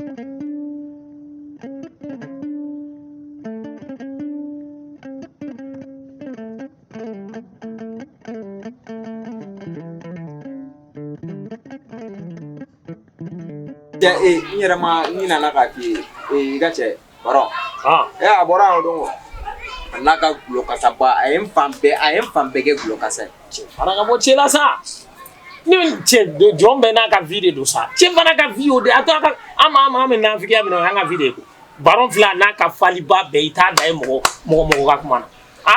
Cɛ n yɛrɛ ma n nana k'a f'i ye i ka cɛ Baron a bɔra yan o don a n'a ka dɔlɔ kasaba a ye n fan bɛɛ a ye n fan bɛɛ kɛ dɔlɔ kasa ye. Cɛ fara ka bɔ cɛ la sa ni cɛ jɔn bɛɛ n'a ka vie de don sa cɛ fana ka vie o de a to a ka an ma an bɛ nafigiya min na o y'an ka vie de ye Baron filɛ a n'a ka faliba bɛɛ i t'a da ye mɔgɔ mɔgɔ mɔgɔ ka kuma na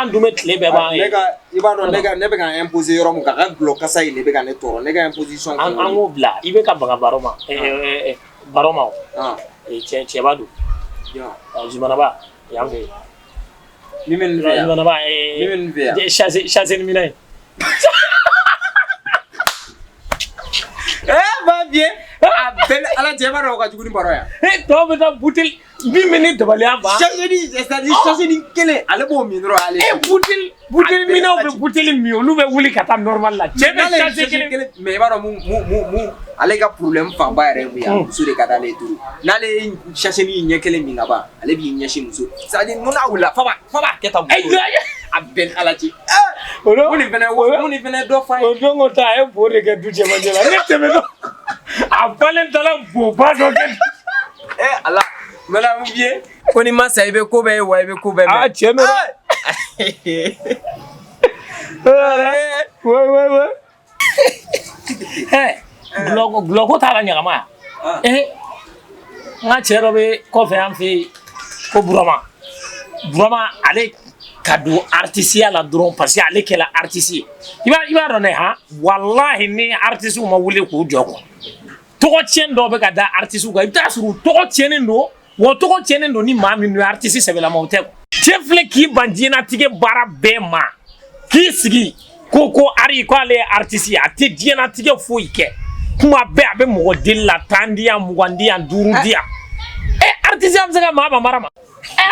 an dun bɛ tile bɛɛ ban ne ka i b'a dɔn ne ka ne bɛ ka imposer yɔrɔ min kan a ka dɔlɔ kasa in de bɛ ka ne tɔɔrɔ ne ka imposition an k'o bila i bɛ ka baga Baron ma Baron ma o cɛ cɛba don Zumanaba yan fɛ min bɛ nin fɛ yan Zumanaba min bɛ nin fɛ yan chasse ni minɛ ba bien a bɛɛ ala cɛ b'a dɔn o ka jugu ni Baron ya tɔw bɛ taa buteli min bɛ ne dabaliya ban sachet c'est-à-dire sachet kelen ale b'o min dɔrɔn ale buteli buteli minɛw bɛ buteli min olu bɛ wuli ka taa normal la cɛ bɛ sachet kelen mais i b'a dɔn mun ale ka problème fanba yɛrɛ ye mun ye muso de ka d'ale ye trop n'ale ye sachet ɲɛ kelen min ka ban ale b'i ɲɛsin muso c'est-à-dire mun n'a wulila fa b'a kɛ tan muso a bɛɛ ni ala cɛ o don mun fɛnɛ mun fɛnɛ dɔ fa ye o don ko ta a ye bo de kɛ du cɛmancɛ la ne tɛmɛtɔ a falen taara boba dɔ kɛ ala n bɛna mun f'i ye ko n'i ma sa i bɛ ko bɛɛ ye wa i bɛ ko bɛɛ mɛn aa tiɲɛ don ouais ouais ouais dɔlɔ ko t'a la ɲagama yan n ka cɛ dɔ bɛ kɔfɛ an fɛ yen ko Burama Burama ale ka don artisiya la dɔrɔn parce que ale kɛla artiste ye i b'a dɔn dɛ han walahi ni artiste ma wuli k'u jɔ quoi tɔgɔ tiɲɛ dɔw bɛ ka da artiste kan i bɛ taa sɔrɔ u tɔgɔ tiɲɛnen don wa tɔgɔ tiɲɛnen don ni maa min ye artiste sɛbɛlamaw tɛ quoi cɛ filɛ k'i ban diɲɛnatigɛ baara bɛɛ ma k'i sigi ko ari ko ale ye artiste ye a tɛ diɲɛnatigɛ foyi kɛ kuma bɛɛ a bɛ mɔgɔ deli la 10 di yan 20 di yan 5 di yan artiste bɛ se ka maa ban baara ma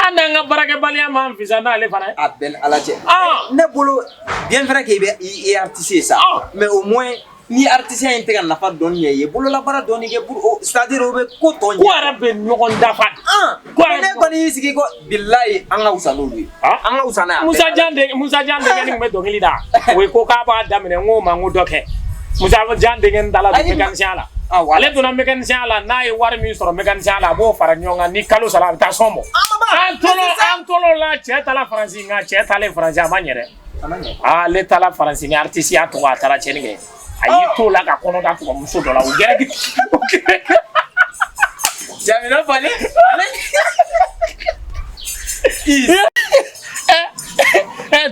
an n'an ka baarakɛbaliya m'an fisa n'ale fana ye a bɛɛ ni ala cɛ ne bolo bien vrai que i bɛ i ye artiste ye sa mais au moins ni artiste in tɛ ka nafa dɔɔni ɲɛ i ye bololabaara dɔɔni kɛ pour c'est à dire o bɛ ko tɔ ɲɛ ko yɛrɛ bɛ ɲɔgɔn dafa ko ne kɔni y'i sigi ko bilayi an ka wusa n'olu ye an ka wusa n'a ye Musa Jan denkɛnin tun bɛ dɔnkili da o ye ko k'a b'a daminɛ n k'o ma n ko dɔ kɛ Musa Jan denkɛnin taara don mécanicien la ale donna mécanicien la n'a ye wari min sɔrɔ mécanicien la a b'o fara ɲɔgɔn kan ni kalo sara a bɛ taa sɔn bɔ an tolo la cɛ taara Faransi nka cɛ taalen Faransi a ma ɲɛ dɛ ale taara Faransi ni artiste ya tɔgɔ a taara tiɲɛni kɛ a y'i t'o la ka kɔnɔ da muso dɔ la o gɛrɛ Jamina falen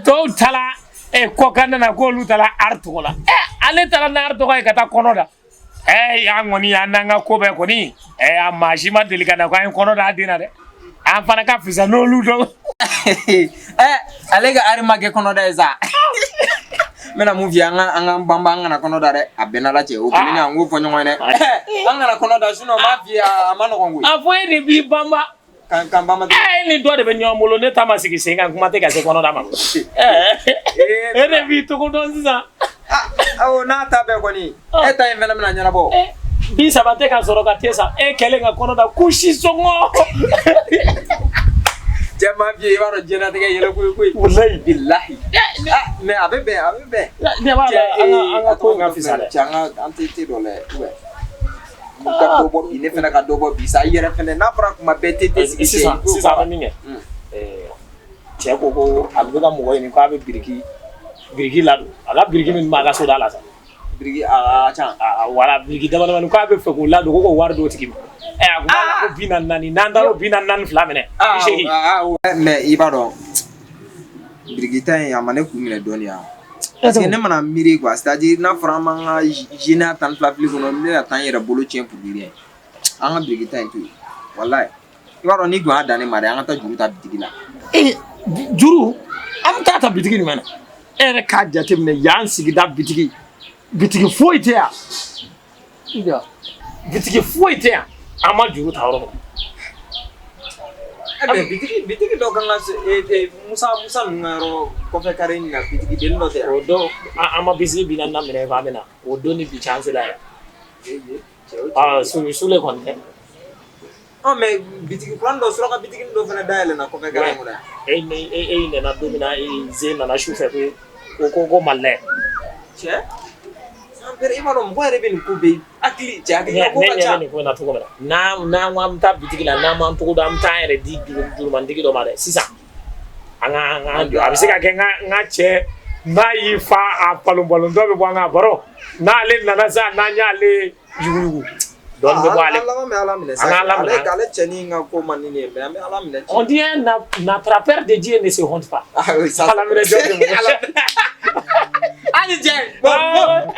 tɔw taara kɔkan nana k'olu taara art tɔgɔ la ale taara n'art tɔgɔ ye ka taa kɔnɔ da an kɔni an n'an ka ko bɛɛ kɔni a maa si ma deli ka na k'an ye kɔnɔ da a den na dɛ an fana ka fisa n'olu dɔ ale ka art ma kɛ kɔnɔda ye sa n bɛna mun f'i ye an ka banba an kana kɔnɔ da dɛ a bɛɛ n'ala cɛ o kelen an k'o fɔ ɲɔgɔn ye dɛ an kana kɔnɔ da sinon n b'a f'i ye a ma nɔgɔn koyi a fɔ e de b'i banba k'an banba ni dɔ de bɛ ɲɔgɔn bolo ne ta ma sigi sen kan kuma tɛ ka se kɔnɔda ma e de b'i togo dɔn sisan awɔ n'a ta bɛɛ kɔni e ta in fɛnɛ bɛna ɲɛnabɔ 30 tɛ ka sɔrɔ ka te san e kɛlen ka kɔnɔ da kusi sɔngɔ cɛ m'a f'i ye i b'a dɔn diɲɛlatigɛ yɛlɛ ko ye koyi walayi bilahi mais a bɛ bɛn a bɛ bɛn ne b'a dɔn an ka ko in ka fisa dɛ cɛ an ka an tɛ te dɔ lajɛ ou bien ka dɔ bɔ bi ne fɛnɛ ka dɔ bɔ bi sa i yɛrɛ fɛnɛ n'a fɔra kuma bɛɛ te te sigi sisan sisan a bɛ min kɛ cɛ ko a bɛ ka mɔgɔ ɲini k'a bɛ biriki ladon a ka biriki min b'a ka so da la sa biriki a ca wala biriki damadamani k'a bɛ fɛ k'o ladon ko k'o wari d'o tigi ma a ko b'a la ko 44 n'an taara o 42 minɛ 80 mais i b'a dɔn biriki ta in a ma ne kun minɛ dɔɔni yan parce que ne mana miiri quoi c'est à dire n'a fɔra an b'an ka jeuneya 12 fili kɔnɔ ne ka taa n yɛrɛ bolo tiɲɛ pour rien an ka biriki ta in to yen walayi i b'a dɔn ni dun y'a dan ne ma dɛ an ka taa juru ta bitigi la juru an bɛ taa ta bitigi jumɛn na e yɛrɛ k'a jateminɛ yan sigida bitigi bitigi foyi tɛ yan bitigi foyi tɛ yan an ma juru ta yɔrɔ min bitigi dɔ kan ka Musa Musa ninnu ka yɔrɔ kɔfɛ kare in na bitigi dennin dɔ tɛ yan o don an ma bisigi 40 minɛ f'an bɛ na o don ni bi cɛ an sera yan sule kɔni tɛ Ɔ mais bitigi kura dɔ suraka bitigi dɔ fana dayɛlɛnna kɔfɛ gara in kɔnɔ yan. E ni e nana don min na, e ze nana su fɛ ko Malilɛ. Cɛ, sans père, i b'a dɔn mɔgɔ yɛrɛ bɛ nin ko bɛɛ hakili cɛ hakili Ne ko ka ɲɛ ca. bɛ nin ko in na cogo min na, n'an ko an bɛ taa bitigi la, n'an m'an togo dɔn, an bɛ taa an yɛrɛ di jurumantigi dɔ ma dɛ. Sisan an ka an ka jɔ, a bɛ se ka kɛ n ka cɛ n'a y'i fa a palon palon dɔ bɛ bɔ an ka baro n'ale nana sisan, n'an y'ale yuguyugu dɔɔni bɛ bɔ ale. An laban bɛ Ala minɛ sa. An ka Ala minɛ. Ale cɛnin ka ko man di ne ye, mais an bɛ Ala minɛ. On dit un attrapeur de Dieu ne se honte pas. Ah oui, ça. Ala minɛ jɔn de mɔgɔ. Ala Hali cɛ. Bon, bon.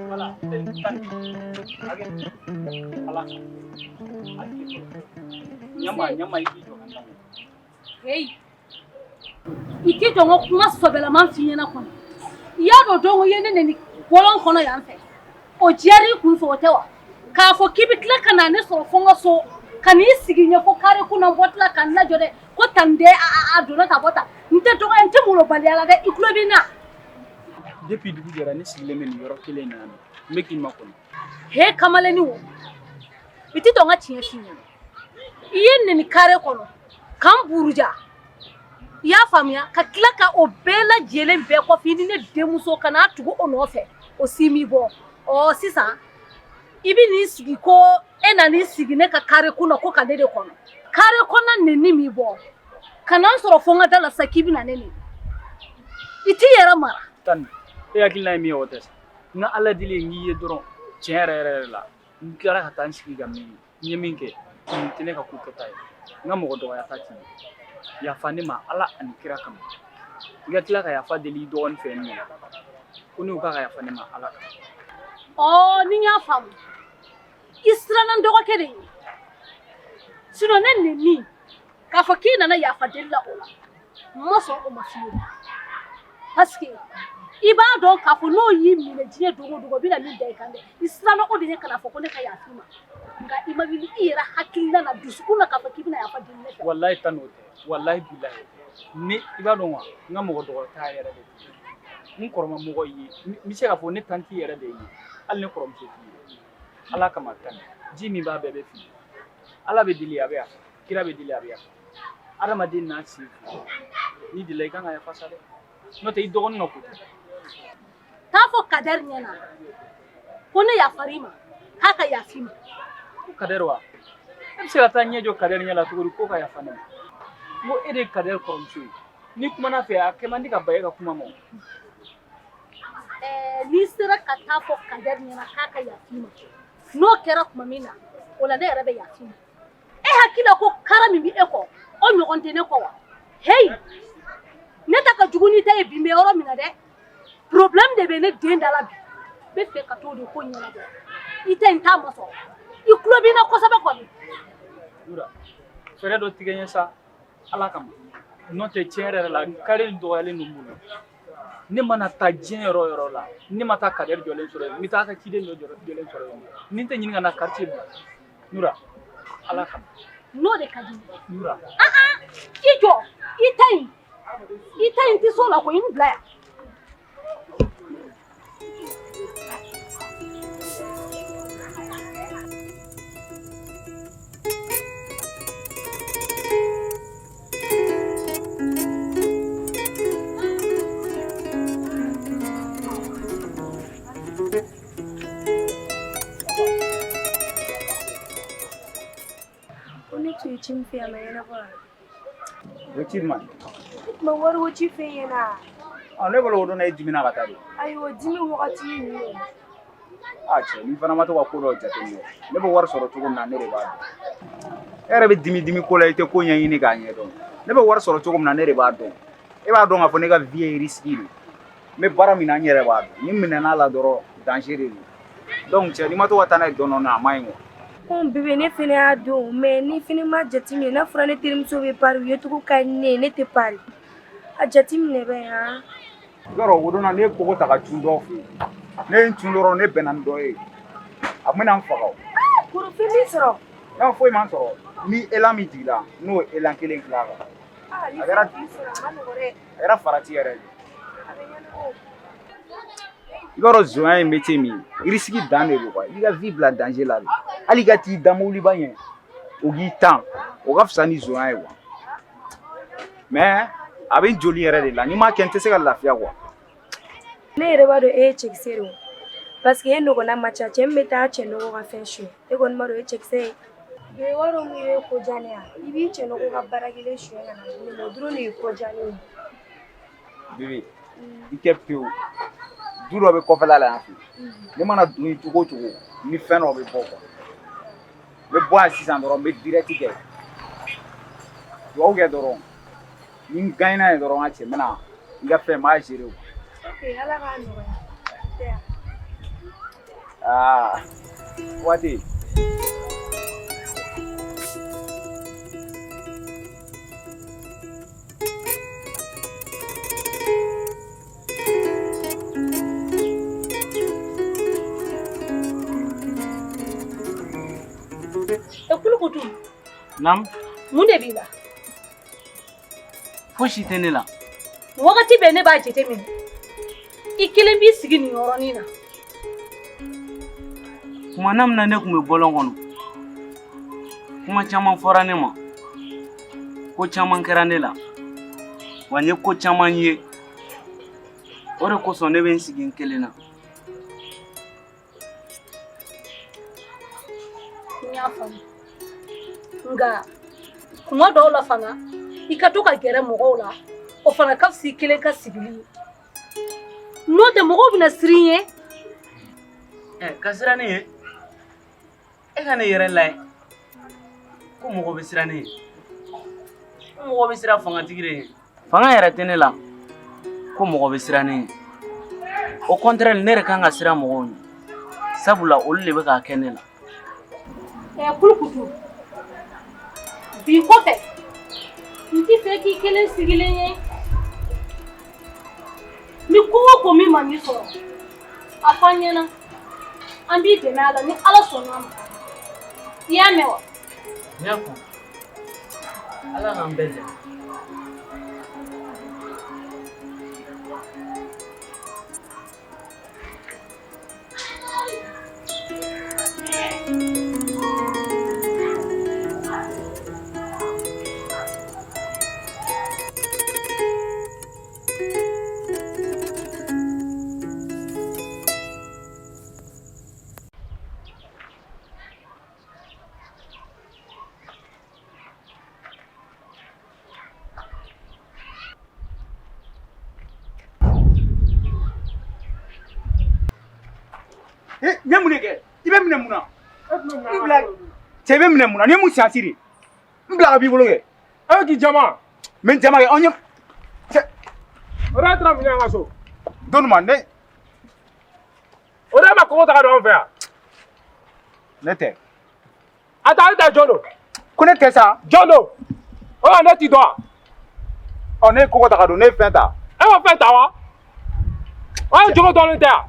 Voilà. Ala. Ɲama ɲama, i k'i jɔ ka n lamɛn. Hey, i t'i jɔ n ka kuma sɔbɛlaman f'i ɲɛna kɔni. I y'a dɔn don i ye ne neni bɔlɔn kɔnɔ yan fɛ, o diyara i kun fɛ, o tɛ wa? K'a fɔ k'i bɛ tila ka na ne sɔrɔ fo n ka so, ka n'i sigi ɲɛ fo kare kun na, n bɔ tila ka n lajɔ dɛ, ko tan dɛ, a donna ta bɔ ta. N tɛ dɔgɔya, n tɛ molobaliya la dɛ, i tulo bɛ n na. Depuis dugu jɛra, ne sigilen bɛ nin yɔrɔ kelen in na yan nɔ. N bɛ k'i makɔnɔ. He, kamalennin, wo i tɛ dɔn, n ka tiɲɛ f'i ɲɛna. I ye neni kare kɔnɔ ka n buruja, i y'a faamuya, ka tila ka o bɛɛ lajɛlen bɛɛ kɔfɛ, i ni ne denmuso ka n'a tugu o nɔfɛ, o si m'i bɔ. Ɔ sisan i bɛ n'i sigi ko e nan'i sigi ne ka kare kun na ko ka ne de kɔnɔ. Kare kɔnɔna neni m'i bɔ ka na n sɔrɔ fo n ka da la sisan k'i bɛ na ne neni, i t'i yɛrɛ mara. Tani, e hakilina ye min ye, o tɛ sa. N ka Ala deli ye n k'i ye dɔrɔn, tiɲɛ yɛrɛ yɛrɛ yɛrɛ la, n tilara ka taa n sigi ka miiri. N ye min kɛ, nin tɛ ne ka ko kɛta ye. N ka mɔgɔ dɔgɔya ta t'i ye. Yafa ne ma Ala ani kira kama. I ka tila ka yafa deli i dɔgɔnin fɛ yen nɔ. Ko ne ko k'a ka yafa ne ma Ala kama. Ɔ, ni n y'a faamu, i siranna n dɔgɔkɛ de ye. Sinon ne neni k'a fɔ k'i nana yafa deli la, o la n ma sɔn o ma fiyewu, parce que i b'a dɔn k'a fɔ n'o y'i minɛ diɲɛ don o don, o bɛna min da i kan dɛ. I siranna o de ɲɛ ka n'a fɔ ko ne ka yafa i ma, nka i ma wuli i yɛrɛ hakilina na, dusukun na, k'a fɔ k'i bɛna yafa deli ne fɛ. Walayi Tani, o tɛ. Walayi bilayi o tɛ. Ne i b'a dɔn wa, n ka mɔgɔ dɔgɔta yɛrɛ de tɛ. N kɔrɔma mɔgɔ ye, n bɛ se k'a fɔ ne tanti yɛrɛ de ye. Hali ne kɔrɔmuso t'i ye. Ala kama Tani, ji min b'a bɛɛ bɛ fili. Ala bɛ deli a bɛ yafa, kira bɛ deli a bɛ yafa. Adamaden n'a sen fɛ. N'i delila, i kan ka yafa sa dɛ. N'o tɛ, i dɔgɔnin ka ko tɛ. Taa fɔ Kadɛri ɲɛna ko ne yafar'i ma, k'a ka yafa i ma. Ko Kadɛri wa? E bɛ se ka taa ɲɛ jɔ Kadɛri ɲɛ la cogo di ko ka yafa ne ma? N ko e de ye Kadɛri kɔrɔmuso ye. N'i kumana fɛ, a kɛ man di ka ban e ka kuma ma o. Ɛɛ, n'i sera ka taa fɔ Kadɛri ɲɛna k'a ka yafa i ma, n'o kɛra tuma min na, o la ne yɛrɛ bɛ yafa i ma. E hakili la ko kara min bɛ e kɔ, o ɲɔgɔn tɛ ne kɔ wa? Heyi, ne ta ka jugu n'i ta ye bi. N bɛ yɔrɔ min na dɛ, problème de bɛ ne den da la bi. N bɛ fɛ ka t'o de ko ɲɛnabɔ. I ta in t'a masɔrɔ, i tulo b'i na kosɛbɛ kɔni. Nura, fɛɛrɛ dɔ tigɛ n ye sa, Ala kama. N'o tɛ, tiɲɛ yɛrɛ yɛrɛ la, kare in dɔgɔyalen don n bolo. Ne mana taa diɲɛ yɔrɔ o yɔrɔ la, ne ma taa Kadɛri jɔlen sɔrɔ yen, n bɛ taa ka ciden dɔ jɔlen sɔrɔ yen. Ni n tɛ ɲini ka na quartier bila. Nura, Ala kama. N'o de ka di n ye. Nura. I jɔ, i ta in, i ta in tɛ s'o la koyi, n bila yan. Ko ne tun ye ci min fɛ, a ma ɲɛnabɔ wa? O ci jumɛn? Ne tun bɛ wari ko ci f'e ɲɛna. Ah, ne bolo o don na e dimina ka taa de. Ayi, o dimi wagati ninnu. Ah cɛ, n'i fana ma to ka ko dɔw jateminɛ, ne bɛ wari sɔrɔ cogo min na, ne de b'a dɔn. E yɛrɛ bɛ dimi dimi ko la, i tɛ ko ɲɛɲini k'a ɲɛdɔn. Ne bɛ wari sɔrɔ cogo min na, ne de b'a dɔn. E b'a dɔn k'a fɔ ne ka vie ye risque de ye. N bɛ baara min na, n yɛrɛ b'a dɔn. Ni n minɛn'a la dɔrɔn, danger de don. Donc cɛ, n'i ma to ka taa n'a ye dɔɔnin dɔɔnin, a man ɲi quoi. Ko bébé, ne fɛnɛ y'a dɔn, mais ni fɛnɛ ma jateminɛ, n'a fɔra ne terimuso bɛ Paris, u ye cogo ka di ne ye, ne tɛ Paris. A jateminɛ bɛ han. Yɔrɔ o don na, ne ye kogo ta ka cun dɔw fɛ yen. Ne ye n cun dɔrɔn, ne bɛnna ni dɔ ye. A kun bɛna n faga o. Kuru fɛn min sɔrɔ. Non, foyi m'an sɔrɔ. Ni élan min jiginna, n'o élan kelen filɛ a kan. Ah, ni A kɛra fɛn k'i sɔrɔ a ma nɔgɔ dɛ. A kɛra farati yɛrɛ de. A bɛ ɲɛnabɔ. I b'a dɔn zonya ye métier min ye, risque dan de don quoi. I b'i ka vie bila danger la de. Hali i ka t'i da mobiliba ɲɛ, o k'i tan, o ka fisa ni zonya ye quoi. Mais a bɛ n joli yɛrɛ de la, ni n m'a kɛ n tɛ se ka lafiya quoi. Ne yɛrɛ b'a dɔn e ye cɛkisɛ de ye o. Parce que e ɲɔgɔnna man ca cɛ min bɛ taa cɛ nɔgɔ ka fɛn suɲɛ. E kɔni b'a dɔn e ye cɛkisɛ ye. I b'a dɔn mun ye ko diya ne ye wa? I b'i cɛ nɔgɔ ka baara kelen suɲɛ ka na di ne ma, o dɔrɔn de ye ko diya ne ye. Bébé, i kɛ pewu. Du dɔ bɛ kɔfɛla la yan fɛ. Ne mana don yen cogo o cogo, ni fɛn dɔ bɛ bɔ quoi. N bɛ bɔ yan sisan dɔrɔn, n bɛ direct kɛ. Dugawu kɛ dɔrɔn. Ni n gagnera yen dɔrɔn, n ka cɛ, n bɛna i ka fɛn n b'a gérer quoi. Ok, Ala k'a nɔgɔya. Tɛ yan. Aa, waati. E kulukutu. Naamu. Mun de b'i la? Fosi tɛ ne la. Wagati bɛɛ ne b'a jateminɛ. I kelen b'i sigi nin yɔrɔnin na. Tuma na min na ne tun bɛ bɔlɔn kɔnɔ, kuma caman fɔra ne ma, ko caman kɛra ne la, wa n ye ko caman ye. O de kosɔn ne bɛ n sigi n kelen na. N y'a faamu. Nka kuma dɔw la fana, i ka to ka gɛrɛ mɔgɔw la, o fana ka fisa i kelen ka sigili ye. N'o tɛ mɔgɔw bɛna siran i ɲɛ. Ɛ, ka siran ne ɲɛ? E ka ne yɛrɛ lajɛ ko mɔgɔ bɛ siran ne ɲɛ. Ko mɔgɔ bɛ siran fangatigi de ɲɛ. Fanga yɛrɛ tɛ ne la ko mɔgɔ bɛ siran ne ɲɛ. Au contraire, ne yɛrɛ kan ka siran mɔgɔw ɲɛ. Sabula olu de bɛ k'a kɛ ne la. Ɛ kulukutu, bi kɔfɛ n t'i fɛ k'i kelen sigilen ye. Ni ko o ko min ma n'i sɔrɔ, a fɔ an ɲɛna, an b'i dɛmɛ a la ni Ala sɔnna a ma. I y'a mɛn wa? N y'a faamu. Ala k'an bɛɛ dɛmɛ. N ye mun de kɛ? I bɛ minɛ mun na? N bila cɛ, i bɛ minɛ mun na? Ni ye mun siyansi de? N bila ka b'i bolo kɛ. E bɛ k'i jama. N bɛ n jama kɛ. Anw ye cɛ. O de taara mun an ka so? Don ma ne. O de ma kɔgɔ ta ka don an fɛ yan. Ne tɛ. A ta ale ta jɔn don? Ko ne tɛ sa. Jɔn don? O la ne t'i dɔn wa? Ɔ, ne ye kɔgɔ ta ka don, ne ye fɛn ta. E ma fɛn ta wa? O ye jogo dɔɔnin tɛ wa?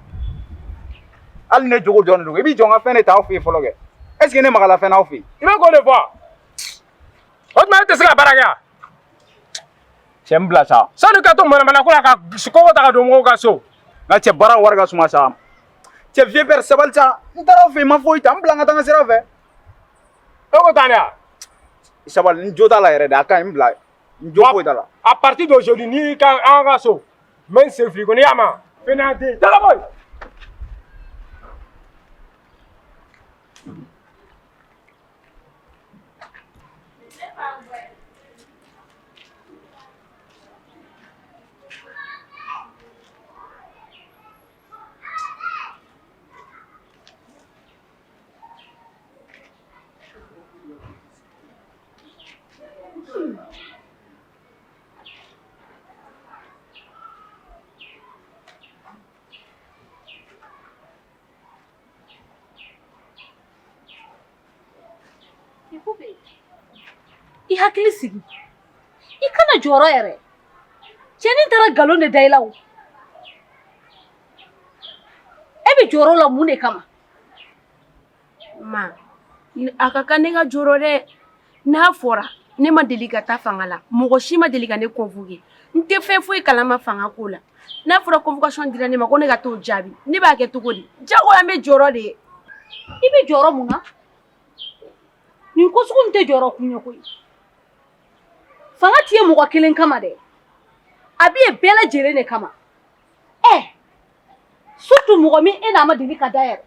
Hali ne jogo dɔɔnin don, i b'i jɔ n ka fɛn de ta aw fɛ yen fɔlɔ kɛ. Est ce que ne magala fɛn na aw fɛ yen? I bɛ k'o de fɔ wa? O tuma e tɛ se ka baara kɛ wa? Cɛ, n bila sa. Sani ka to manamana ko la ka kɔgɔ ta ka don mɔgɔw ka so. Nka cɛ, baara wari ka suma sa. Cɛ, vieux père, sabali sa. N taara aw fɛ yen, n ma foyi ta, n bila n ka taa n ka sira fɛ. E ko tan de wa? Sabali, n jo t'a la yɛrɛ de, a ka ɲi, n bila. N jo foyi t'a la. À partir d'aujourd'hui, n'i ka an ka so, n bɛ n sen fili ko n'i y'a mɛn, fɛnɛ tɛ yen. Taga bɔ yen. I hakili sigi, i kana jɔrɔ yɛrɛ. Cɛnin taara nkalon de da i la o. E bɛ jɔrɔ la mun de kama? Ma, a ka kan ne ka jɔrɔ dɛ. N'a fɔra Ne ma deli ka taa fanga la, mɔgɔ si ma deli ka ne convoquer. N tɛ fɛn foyi kalama fanga ko la. N'a fɔra convocation dira ne ma ko ne ka t'o jaabi, ne b'a kɛ cogo di? Jagoya n bɛ jɔrɔ de ye. I bɛ jɔrɔ mun na? Nin ko sugu nin tɛ jɔrɔ kun ye koyi. Fanga ti ye mɔgɔ kelen kama dɛ, a bɛ ye bɛɛ lajɛlen de kama. Ɛ surtout mɔgɔ min e n'a ma deli ka da yɛrɛ,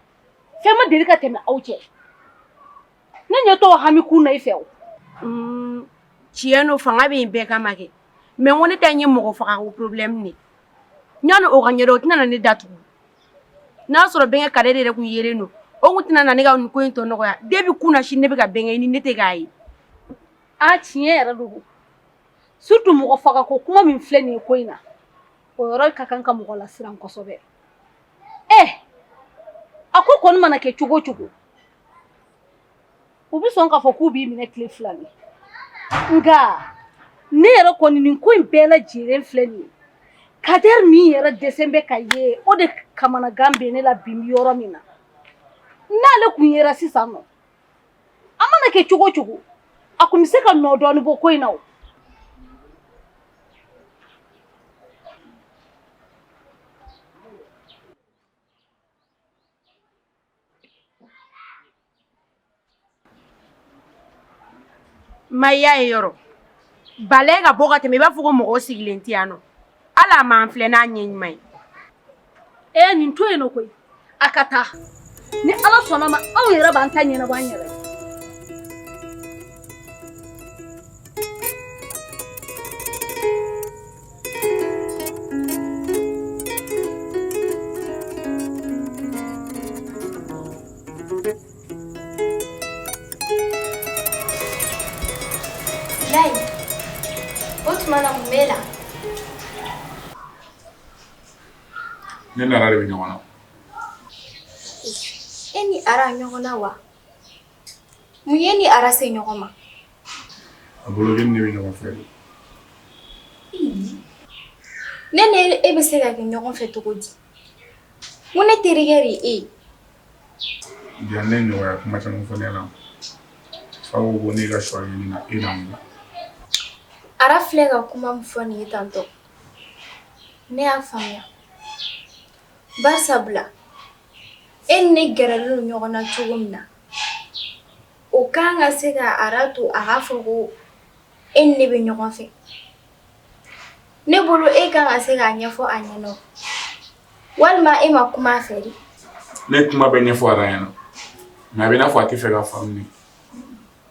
fɛn ma deli ka tɛmɛ aw cɛ. Ne ɲɛ t'o hami kun na i fɛ o. Tiɲɛ don, fanga bɛ yen bɛɛ kama kɛ, mais n ko ne ta in ye mɔgɔ faga ko problème de ye. Yanni o ka ɲɛdɔn, o tɛna na ne datugu. N'a sɔrɔ bɛnkɛ Kadɛri yɛrɛ kun yelen don, o kun tɛna na ne ka nin ko in tɔ nɔgɔya. Depuis kunasini ne bɛ ka bɛnkɛ ɲini, ne tɛ k'a ye. A tiɲɛ yɛrɛ don, surtout mɔgɔ faga ko kuma min filɛ nin ye ko in na, o yɔrɔ ka kan ka mɔgɔ lasiran kosɛbɛ. Ɛ a ko kɔni mana kɛ cogo o cogo, u bɛ sɔn k'a fɔ k'u b'i minɛ tile 2 ni, nka ne yɛrɛ kɔni, nin ko in bɛɛ lajɛlen filɛ nin ye, Kadɛri min yɛrɛ dɛsɛ bɛ ka ye, o de kamanagan bɛ ne la bi. N bɛ yɔrɔ min na, n'ale kun yera sisan nɔ, a mana kɛ cogo o cogo, a kun bɛ se ka nɔ dɔɔni bɔ ko in na o. Ma y'a ye yɔrɔ balɛ ka bɔ ka tɛmɛ, i b'a fɔ ko mɔgɔ sigilen tɛ yan nɔ. Hali a m'an filɛ n'a ɲɛ ɲuman ye. Ee, nin to yen nɔ koyi, a ka taa. Ni Ala sɔnna ma, anw yɛrɛ b'an ta ɲɛnabɔ an yɛrɛ ye. Layi, o tuma na mun b'e la? Ne ni Ara de bɛ ɲɔgɔn na. E ni Ara ɲɔgɔn na wa? Mun ye ni Ara se ɲɔgɔn ma? A bolo e ni ne bɛ ɲɔgɔn fɛ de. Ne ni e bɛ se ka kɛ ɲɔgɔn fɛ cogo di? N ko ne terikɛ de ye e ye. Bi ne ɲɔgɔnya kuma caman fɔ ne la. Fa ko ko ne ka choix ɲini na e n'a mun. Ara filɛ ka kuma min fɔ nin ye tantɔ, ne y'a faamuya. Bari sabula e ni ne gɛrɛlen don ɲɔgɔn na cogo min na, o kan ka se ka Ara to a k'a fɔ ko e ni ne bɛ ɲɔgɔn fɛ. Ne bolo e kan ka se k'a ɲɛfɔ a ɲɛna, walima e ma kuma a fɛ de? Ne ye kuma bɛɛ ɲɛfɔ Ara ɲɛna, mais a bɛ i n'a fɔ a tɛ fɛ ka faamu de.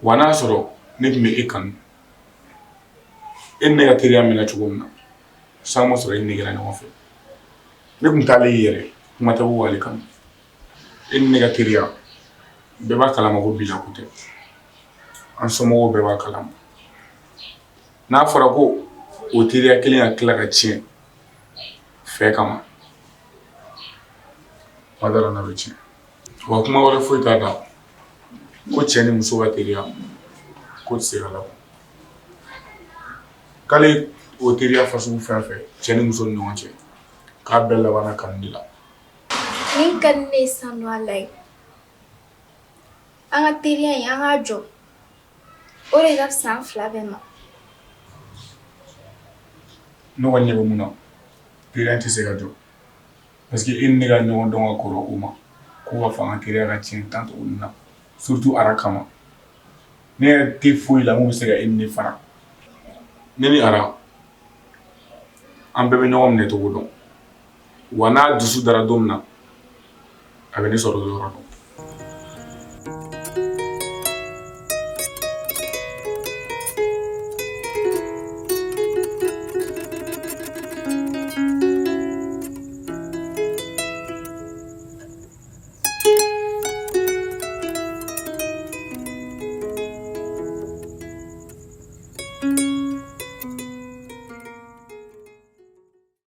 Wa n'a sɔrɔ ne tun bɛ e kanu, e ni ne ka teriya mɛnna cogo min na, san ma sɔrɔ e ni ne kɛra ɲɔgɔn fɛ, ne tun t'ale ye yɛrɛ, kuma tɛ ko k'ale kanu. E ni ne ka teriya, bɛɛ b'a kalama ko bila ko tɛ, an somɔgɔw bɛɛ b'a kalama. N'a fɔra ko o teriya kelen ka tila ka tiɲɛ fɛ kama, ma dara n'a bɛ tiɲɛ. Wa kuma wɛrɛ foyi t'a da ko cɛ ni muso ka teriya ko tɛ se ka laban, k'ale o teriya fasugu fɛn fɛn cɛ ni muso ni ɲɔgɔn cɛ, k'a bɛɛ labanna kanu de la. Min ka di ne ye sisan nɔ, Ala ye, an ka teriya in, an k'a jɔ. O de ka fisa an fila bɛɛ ma. Ne kɔni ɲɛ bɛ mun na, teriya tɛ se ka jɔ, parce que e ni ne ka ɲɔgɔn dɔn ka kɔrɔ o ma ko ka fɔ an ka teriya ka tiɲɛ tan tuguni na, surtout Ara kama. Ne yɛrɛ tɛ foyi la mun bɛ se ka e ni ne fara. Ne ni Ara, an bɛɛ bɛ ɲɔgɔn minɛ cogo dɔn. Wa n'a dusu dara don min na, a bɛ ne sɔrɔ o yɔrɔ dɔn.